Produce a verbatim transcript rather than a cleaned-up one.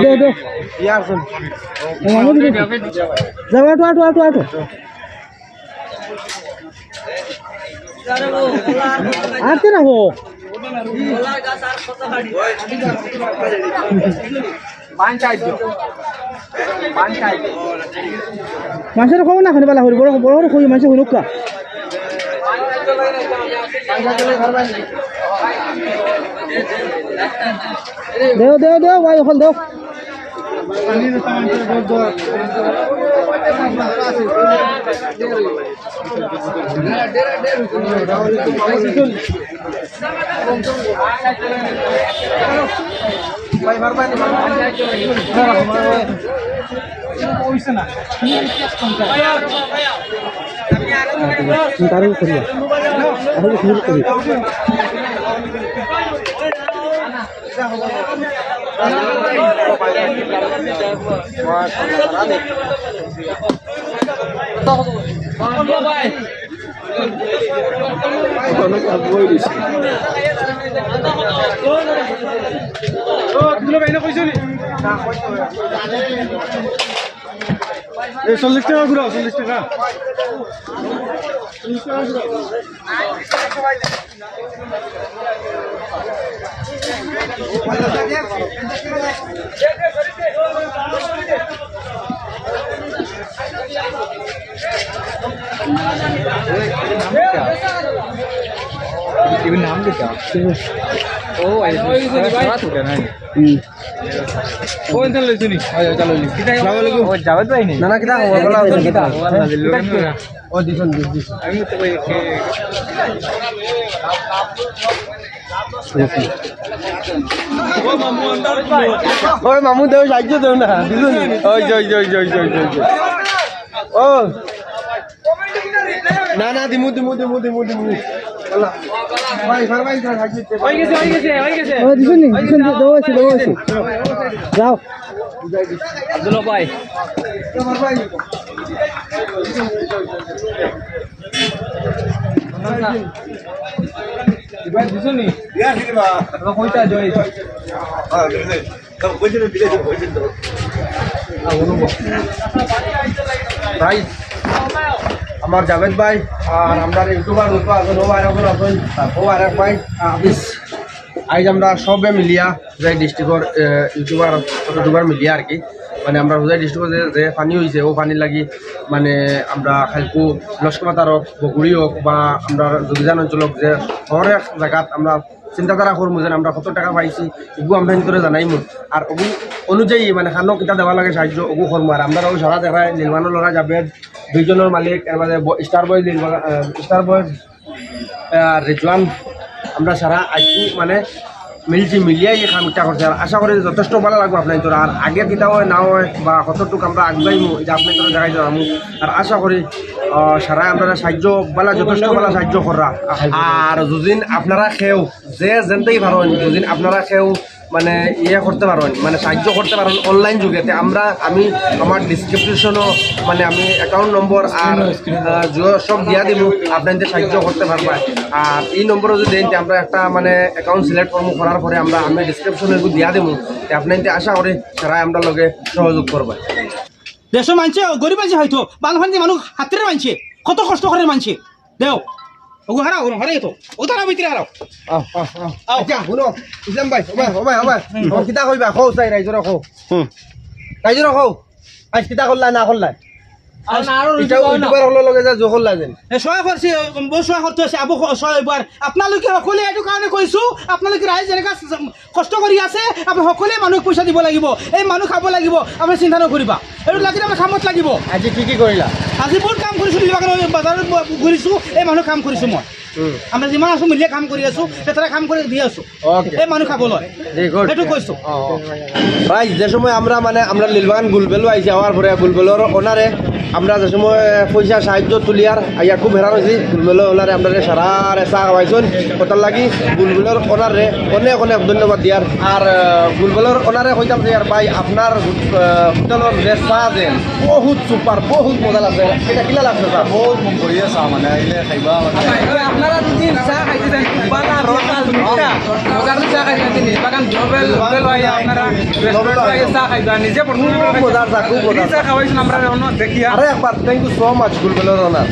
দে, দে। যাও, আটো, আটো, আটো, আটো। আটতে না হো। মানষরে কও না, খানি বালা করি, বড়, বড় করি কই, মানষে হুনুক্কা। দেও, দেও, দেও, ভাই, অকল দেও। তারও করিয়া। আরো করিয়া। এ, চল্লিশ টাকা ঘুরাও, চল্লিশ টাকা। এগুলোর নাম কিতা? ও, এই সারা, সারা তো উঠে নাই। হুম। ও, এখানে লইছো নি? আসসালামু আলাইকুম। ও, জাভেদ ভাই নি? না, না, কিতা খবর? ভালা আছো? কিতা খবর? আলহামদুলিল্লাহ। ও, দিছন, দিছন। আমি তো কই, কে? ওই মামু দেও, সাহায্য দেও না। দিছন। ওই যে, ওই যে, ওই যে। ও। না, না, দিমু, দিমু, দিমু, দিমু, দিমু। আল্লাহ। ভাই, ভাই, ভাই, ভাই, ভাই। হয়ে গেছে, হয়ে গেছে, হয়ে গেছে। ও, দিছন নি? দিছন, দেওয়া আছে, দেওয়া আছে। যাও। আব্দুল্লাহ ভাই। ভাই, দিছন নি? ইয়া, দিবা। কইতা জয়। ভাই, আমার জাভেদ ভাই, আর আমরার YouTuber যত আছইন, ও আরেক জন আছইন, ও আরেক ভাই, হাফিজ। আইজ আমরা সবে মিলিয়া, হোজাই district-র, এ, YouTuber, YouTuber মিলিয়া আর কি। মানে, আমরা হোজাই district-ও যে, যে পানি অইছে, ও পানির লাগি, মানে, আমরা কাইলকু লস্করপাতার হোক, বগুড়ি হোক, বা আমরা যোগীজান অঞ্চল হোক, যে হরেক জাগাত আমরা চিন্তাধারা করমু যেন আমরা কত টেকা পাইছি, ওগু আমরা ভিতরে জানাইমু। আর ওগু অনুযায়ী মানে কানো কিতা দেওয়া লাগে সাহায্য, ওগু করমু। আর আমরা ওই সারা দেখায় নীলবাগানর লগে জাভেদ, দুইজনর মালিক, এর বাদে ব-, Star Boy নীলবাগান, আহ, Star Boy, আহ, রিজওয়ান, আমরা সারা আইছি মানে মিলছি, মিলিয়া এই কামটা করছি। আর আশা করি যথেষ্ট ভালা লাগবো আপনাইনতর। আর আগে কিতা অয় না অয় বা কতটুক আমরা আগুয়াইমু, এটা আপনাইনতর দেখাই দিলাম। আর আশা করি, আহ, সারা আমরা সাহায্য ভালা, যথেষ্ট ভালা সাহায্য কররা। আর যদি আপনারা কেউ যে যেনতেই পারইন, যদি আপনারা কেউ মানে ইয়ে করতে পারইন, মানে সাহায্য করতে পারইন online যুগে, তে আমরা, আমি আমার description-ও মানে আমি account number আর, আহ, জ-, সব দিয়া দিমু, আপনাইনতে সাহায্য করতে পারবা। আর এই নম্বরও যদি দেইন, তে আমরা একটা মানে account select করমু, করার পরে আমরা, আমি description-ও এগু দিয়া দিমু, তে আপনাইনতে আশা করি সারা আমরার লগে সহযোগ করবা। দেশর মানষে, গরিব মানষে হয়তো, বানপানিত মানুষ হাতরে মানষে, কত কষ্ট করের মানষে। দেও। ওগু হারাও, ওগু হারাই তো। ও তারা ভিতরে হারাও। আও, আও, আও। আও। আচ্ছা, হুনো, ইসলাম ভাই, ও ভাই, ও ভাই, ও ভাই। হুম। ও কিতা কইবা? কও চাই, রাইজরে কও। হুম। রাইজরে কও। আইজ কিতা করলা, না করলা? আর না, আরো আইজ রুটি ইটাও খাও না। YouTuber অকলর লগে যা জো করলা যেন। এ, সহায় করছি, বউ সহায় করতে আছে, আবু খ-, সহায় এবার। আপনালোকে সকলে এইটো কাৰণে কৈছো, আপোনালোকে ৰাইজ যেনেকা কষ্ট কৰি আছে, আমি সকলোৱে মানুহ পইচা দিব লাগিব, এই মানুহ খাব লাগিব, আপুনি চিন্তা নকৰিবা। এইটো লাগিলে আমাৰ কামত লাগিব। আজি কি কি কৰিলা? আজি বহুত কাম কৰিছো, নীলবাগানৰ বজাৰত ব-, ঘূৰিছো, এই মানুহ কাম কৰিছো মই। হুম। আমি যিমান আছো মিলিয়ে কাম কৰি আছো, সেইদৰে কাম কৰি দি আছো। অ'কে। এই মানুহ খাবলৈ। জি, গুড। সেইটো কৈছো। অ, অ। ভাই, যে সময় আমরা মানে আমরা নীলবাগান গুলবেলো আইছি, আওয়ার পরে গুলবেলর ওনারে আমরা যে সময় পয়সা সাহায্য তুলিয়ার আইয়া খুব হেরান অইছি। গুলবেলর ওনারে আমরারে সারারে চা খাওয়াইছইন, কথার লাগি গুলবেলর ওনারে অনেক অনেক ধন্যবাদ দিয়ার। আর আহ, গুলবেলর ওনারে কইতাম যে আর ভাই, আপনার আহ, হোটেলর যে চা দেন, বহুত সুপার, বহুত মজা লাগছে। ইটা কিলা লাগছে চা? বহুত মন করিয়া চা মানে আইলে খাইবা মানে। আপনারা যদি চা খাইতে চান, বালা রসাল মিঠা মজার চা খাইতে চান, নিজ বাগান গ্লোবাল হোটেল ভাই, আপনারা রেস্টুরেন্ট ভাই চা খাইবা, নিজে পছন্দ করে খুব মজার চা, খুব মজার চা। খাওয়াইছইন আমরা অন্য দেখিয়া। আরে একবার thank you so much গুলবেলর ওনার।